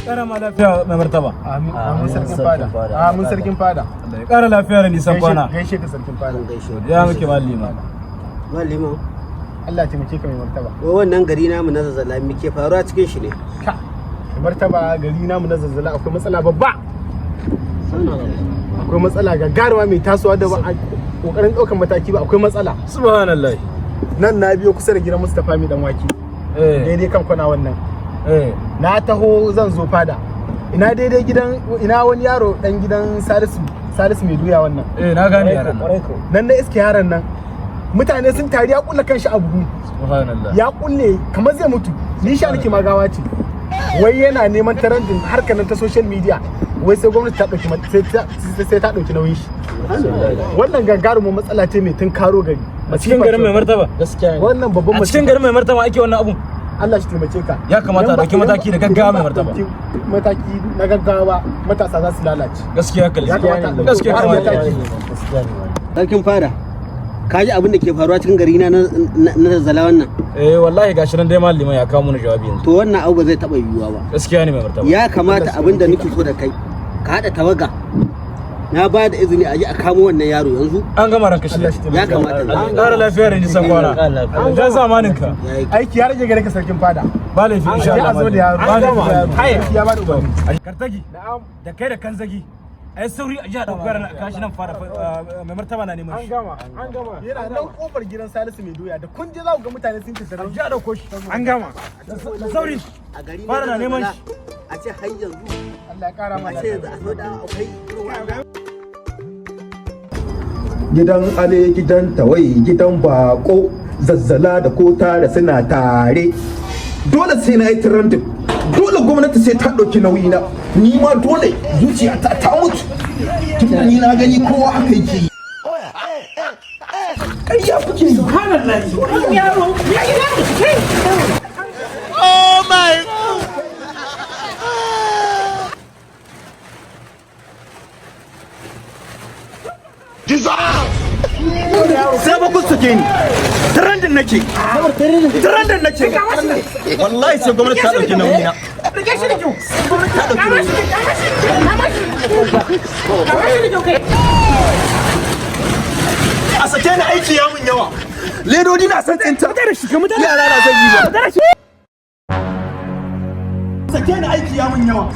Kara ma lafiya, mai martaba. Amin, amin, sarkin fada. Amin, sarkin fada. Allah ya kara lafiya da nisan kwana. Gaishe ka, sarkin fada. Ya muke, malima. Malima. Allah ya taimake ka, mai martaba. Wai wannan gari namu na Zazzala, me ke faruwa cikin shi ne? Ka mai martaba, gari namu na Zazzala akwai matsala babba. Akwai matsala gagaruma mai tasowa da ba a kokarin ɗaukan mataki ba, akwai matsala. Subhanallah. Nan na biyo kusa da gidan Mustapha mai dan wake. Daidai kan kwana wannan. Na taho zan zo fada. Ina daidai gidan, ina wani yaro dan gidan Salisu, Salisu mai doya wannan. Eh, na gane yaran nan. Nan na iske yaron nan. Mutane sun tari, ya kulle kanshi a buhu. Subhanallah. Ya kulle kamar zai mutu, ni sha nake magawa ce. Wai yana neman trending harkar nan ta social media, wai sai gwamnati ta dauki sai ta dauki nauyin shi. Wannan gagarumin matsala ce mai tun karo gari. A cikin garin mai martaba? Gaskiya ne wannan babban A cikin garin mai martaba ake wannan abun? Allah shi taimake ka. Ya kamata a dauki mataki da gaggawa, mai martaba. Idan ba a ɗauki mataki na gaggawa, matasa za su lalace. Gaskiya kalli. Ya kamata a ɗauki Gaskiya kamata. mataki. Sarkin fada, ka ji abin da ke faruwa cikin gari na na Zazzala wannan? Eh wallahi, gashi nan dai malima ya kawo mana jawabi yanzu. To wannan abu ba zai taɓa yiwuwa ba. Gaskiya ne, mai martaba. Ya kamata, abin da nake so da kai, ka haɗa tawaga, na ba da izini a je a kamo wannan yaro yanzu. An gama, ranka shi. Allah shi Ya taimake ka. kamata ne. Ƙara lafiya da nisan kwana. Dan zamanin ka. Ya yi. Aiki ya rage gare ka, sarkin fada. Ba laifi, insha Sai Allah. a zo da yaro. Ba laifi. Aiki ya ba da umarni. Kartagi. Da kai da kanzagi. Ai sauri a ji a ɗauko yaran a kashi nan fara, mai martaba na neman shi. Gama, an gama. Yana nan kofar gidan Salisu mai doya, da kun je za ku ga mutane sun tattara. A ji a ɗauko shi. An gama. Da sauri. A gari Fara na neman Zazzala, shi. a ce har yanzu Allah ya kara ma a ce yanzu a so da akwai irin wannan. Gidan Ale, gidan Tawai, gidan Bako, Zazzala da Kota da suna tare. Dole sai na yi trending, dole gwamnati sai ta ɗauki nauyi na. Ni ma dole zuciya ta ta mutu, tunda ni na gani kowa haka yake yi. Ƙarya kuke yi. Yaro ya yi. Oh my. Sai ba kun sake ni, trending nake, trending nake. Wallahi sai gwamnati ta ɗauki nauyi na. Rike shi da kyau. Kama shi, kama shi, kama shi. Kama shi da kyau kai. A sake ni, aiki ya mun yawa. Ledodi na san tsinta, yara na son yi ba. Sake ni, aiki ya mun yawa.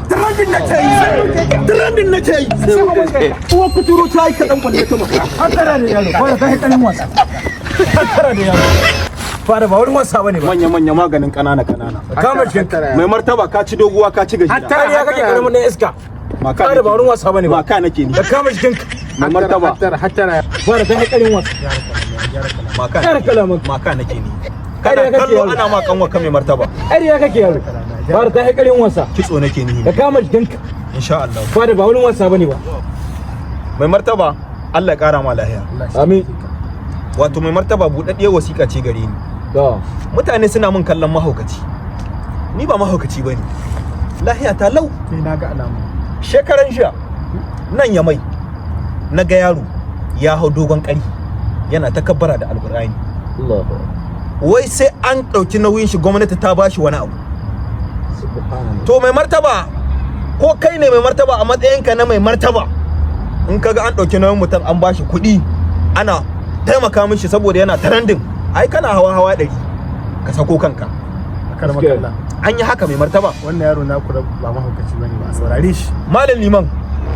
Trending nake yi, trending nake yi. Uwar kuturu ta yi kaɗan balle ta maka. Hattara da yaro, fara ta haikarin wasa. Hattara da yaro. Fara ba wurin wasa bane ba. Manya manya maganin ƙanana ƙanana. Kama shi. Mai martaba, ka ci doguwa, ka ci gajera. Kariya kake, karamin ɗan iska. Maka Fara ba wurin wasa bane ba. maka nake ni. Da kama jikinka. Mai martaba. Hattara, hattara. Fara ta haikarin wasa. Maka. Kara kalaman. Maka nake ni. Kariya Kana kake, kallo yaro. ana ma kanwa ka, mai martaba. Kariya kake, yaro. Fara ta haikarin wasa. Kitso nake ni. Da kama jikinka. Insha Allah. Fara ba wurin wasa bane ba. Mai martaba, Allah ya kara ma lahiya. Amin. Wato mai martaba, buɗaɗɗiyar wasiƙa ce gare ni. To. Mutane suna min kallon mahaukaci. Ni ba mahaukaci bane, lahiya ta lau. Sai na ga alamu. Shekaran jiya nan ya mai na ga yaro ya hau dogon ƙarhi yana ta kabbara da Alƙur'ani. Allahu. Wai sai an ɗauki nauyin shi, gwamnati ta bashi wani abu. Subhanallah. To mai martaba, ko kai ne mai martaba, a matsayinka na mai martaba, in kaga an ɗauki nauyin mutum, an bashi kuɗi, ana taimaka mishi saboda yana trending, ai kana hawa hawa 100 ka sako kanka. Akaramakallah. An yi haka, mai martaba? Wannan yaro na kura ba mahaukaci bane ba, a saurare shi. Malam Liman,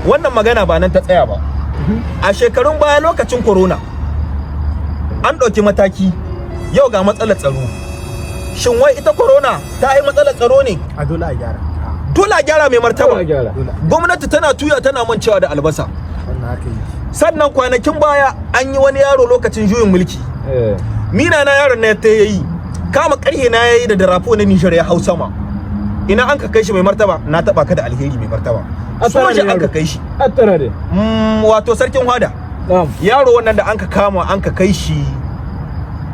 wannan magana ba nan ta tsaya ba. A shekarun baya, lokacin corona, an ɗauki mataki. Yau ga matsalar tsaro. Shin wai ita corona ta yi matsalar tsaro ne? A dole a gyara. Dole a gyara, mai martaba. Dole a gyara. Gwamnati tana tuya tana mancewa da albasa. Wannan haka yake. Sannan kwanakin baya an yi wani yaro lokacin juyin mulki. Mina na yaron na ta yayi kama karhe na yayi da drapeau na Nijar ya hau sama. Ina an ka kai shi, mai martaba? Na taba ka da alheri, mai martaba. Soja an ka kai shi. Attara dai. Wato sarkin hwada. Na'am. Yaro wannan da an ka kama an ka kai shi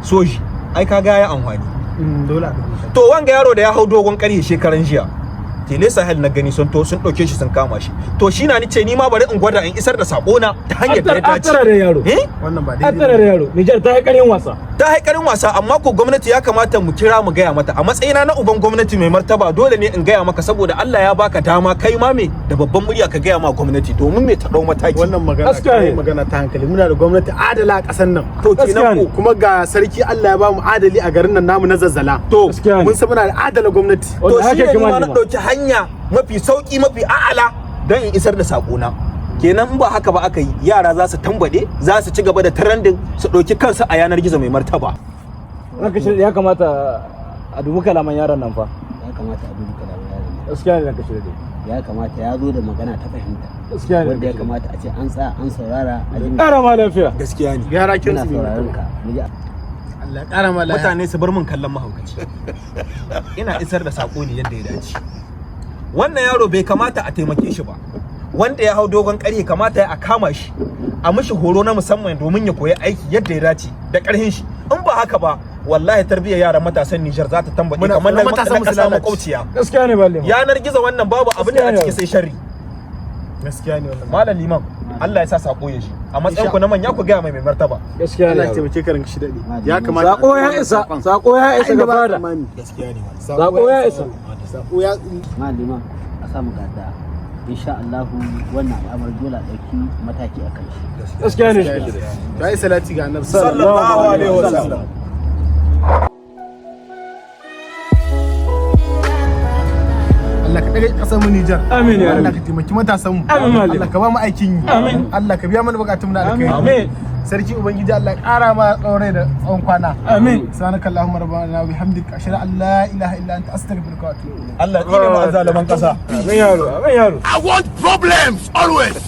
soji, ai ka ga ya amfani. Dole a ɗauki mataki. To wanga yaro da ya hau dogon karhe shekaran jiya. Tele Sahel na gani sun to sun ɗauke shi, sun kama shi. To shi na ni ce ni ma bari in gwada in isar da sako na ta hanyar da ya dace. An da yaro. Eh. Wannan ba An daidai tara da yaro. Nijar ta yi ƙaryan wasa. Ta haikarin wasa, amma ko gwamnati ya kamata mu kira mu gaya mata. A matsayina na uban gwamnati, mai martaba, dole ne in gaya maka, saboda Allah ya baka dama kai ma me da babban murya ka gaya ma gwamnati domin me ta dau mataki. Wannan magana Gaskiya ne. kai magana ta hankali. Muna da gwamnati adala a ƙasar nan. To Gaskiya kenan ne. ko Kuma ga sarki Allah ya ba mu adali a garin nan namu na Zazzala. To Gaskiya ne. Mun san muna da adala gwamnati. To Wanda shi haka ne ni ma yake na ma. ɗauki hanya mafi sauki, mafi a'ala don in isar da sakona. Kenan in ba haka ba aka yi, yara za su tambade, za su ci gaba da trending, su ɗauki kansu a yanar gizo, mai martaba. Ranka shi ya kamata a dubi kalaman yaron nan fa. Ya kamata a dubi kalaman yaron nan. Gaskiya ne, ranka shi dai. Ya kamata ya zo da magana ta fahimta Gaskiya ne. wanda ya kamata a ce an tsaya an saurara a ji. Ƙara ma lafiya. Gaskiya ne. Gyara Muna kinsu, mai sauraron martaba. ka mu ji. Allah ya ƙara ma lafiya. Mutane su bar min kallon mahaukaci. Ina isar da sako ne yadda ya dace. Wannan yaro bai kamata a taimake shi ba. Wanda ya hau dogon ƙarhe, kamata ya a kama shi a mishi horo na musamman domin ya koyi aiki yadda ya dace da ƙarhin shi. In ba haka ba, wallahi tarbiyyar yaran matasan Nijar za ta tambaye Muna kamar na tsoron matasan mu su ƙasa lalace. makwabciya. Gaskiya ne, balle. Yanar gizo wannan babu abin da a ciki sai sharri. Gaskiya ne wannan. Malam Liman, Allah ya sa sako ya shi. A matsayin ku na manya, ku gaya mai martaba. Gaskiya ne. Allah ya Yaro. taimake ka, ranka shi daɗe. Ya kamata. Sako ya isa, sako ya isa ga fada. Gaskiya ne. Sako ya isa. Sako ya Malima a samu gada, insha Allah wannan al'amari dole a ɗauki mataki a kan shi. Gaskiya ne. Ta yi salati ga Annabi. Sallallahu alaihi wasallam. Allah ka ɗaga ƙasar mu Nijar. Amin ya Allah Rabbi. ka taimaki matasan mu. Amin, Malam. Allah ka ba mu aikin yi. Amin. Allah ka biya mana bukatun mu na alkhairi. Amin. Sarki Ubangiji Allah ya ƙara ma tsawon rai da tsawon kwana. Amin. Subhanaka Allahumma rabbana wa bihamdika, ashhadu an la ilaha illa anta, astaghfiruka wa atubu ilayk. Allah ya tsine mu azzaluman ƙasa. Amin yaro, amin yaro. I want problems always.